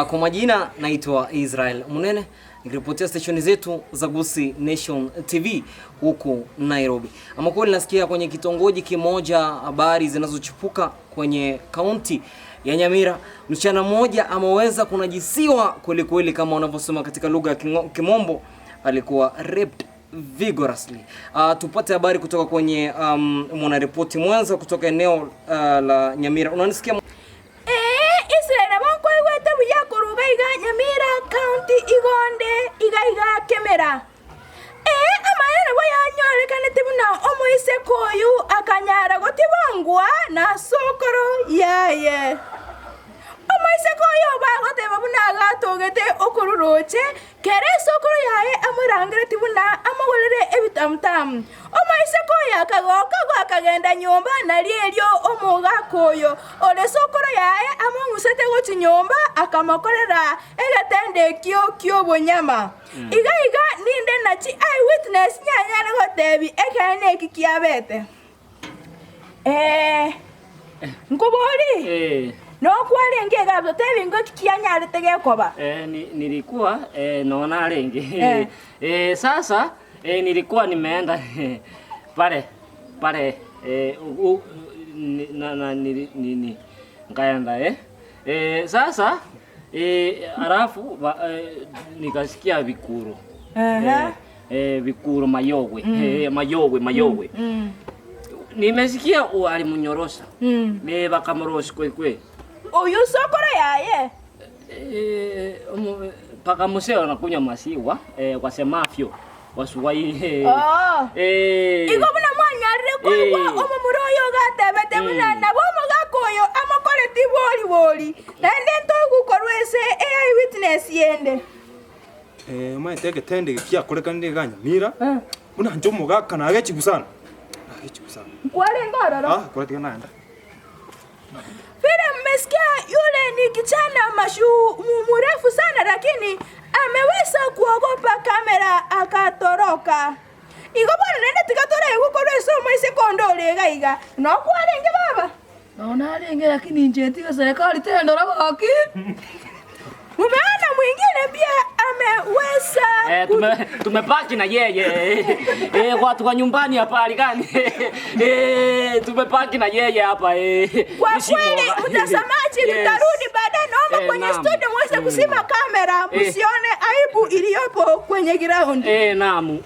Kwa majina naitwa Israel Munene nikiripotia stesheni zetu za Gusii Nation TV huku Nairobi. Ama kweli nasikia kwenye kitongoji kimoja habari zinazochipuka kwenye kaunti ya Nyamira, msichana mmoja ameweza kunajisiwa kweli kweli, kama wanavyosema katika lugha ya Kimombo, alikuwa raped vigorously. Uh, tupate habari kutoka kwenye um, mwanaripoti mwenza kutoka eneo uh, la Nyamira. Unanisikia? Ee, Israel nabo nkoigwete buya korwa iga iga Nyamira County igonde iga iga Kemera. Ee, amaene nabo yanyorekanete buna omoiseke oyu akanyara gotibongwa na sokoro yaye. Omoiseke oyo bagoteba buna agatogete okorwa roche, kera esokoro yaye amorangeretie buna amogorere ebitamutamu. Omoiseke oyo akagoka akagenda nyomba, nario erio omogaka oyo ore sokoro yaye among'usete gochia nyomba, akamokorera egetendo ekio ki'obonyama. Iga iga ninde na chi eyewitness nyanyare gotebi ekeene eki kiabete. Ee, nkobori, Eh, nokwarenge iga totebi ngoki kianyarete gekoba. eh, ni, nilikuwa eh, naona arenge Eh. eh, sasa eh, nilikuwa nimeenda pale pale eh, u, u, ni, na, na, nili, nini nkaenda eh. Eh, sasa eh, alafu ba, eh, nikasikia vikuru Ehe. eh, eh, vikuru mayogwe eh, mayogwe mayogwe Mm. nimesikia alimnyorosha Mm. ne bakamorosi kweli kweli Oyo sokoro yaye. Eh, omo- paka mzee anakunywa maziwa eh, kwa semafyo Waswahili eh, Oh. eh, Igo buna mwanyarire koigwa Eh. omomura oyo ogatebete buna Mm. nabo omogaka oyo amokoreti bori bori, naende ntoigwa ase eyewitness yende. Eh, omanyete egetende eke kiakorekanire iga Nyamira, buna inche omogaka nagechigwa sana, nagechigwa sana. Nkwarenge ororo. Ah, kora tiga naenda. Vile mmesikia yule ni kijana mashu mrefu sana lakini ameweza kuogopa kamera akatoroka. Igo bono rende tiga toraigwe korwa ase omoiseke onde ore iga iga. Nokwarenge baba? Nonya narenge lakini inche ntiga serikali tendora gaki. Mumeona mwingine pia ameweza Eh, tume, tumepaki na yeye eh, watu wa nyumbani hapa alikani eh, tumepaki na yeye hapa eh. Kwa Nisi kweli mwoga. mtazamaji, Yes. tutarudi baadaye. Naomba Eh, kwenye naam. studio muweze kuzima kamera, Eh. msione aibu iliyopo kwenye ground. Eh, naam.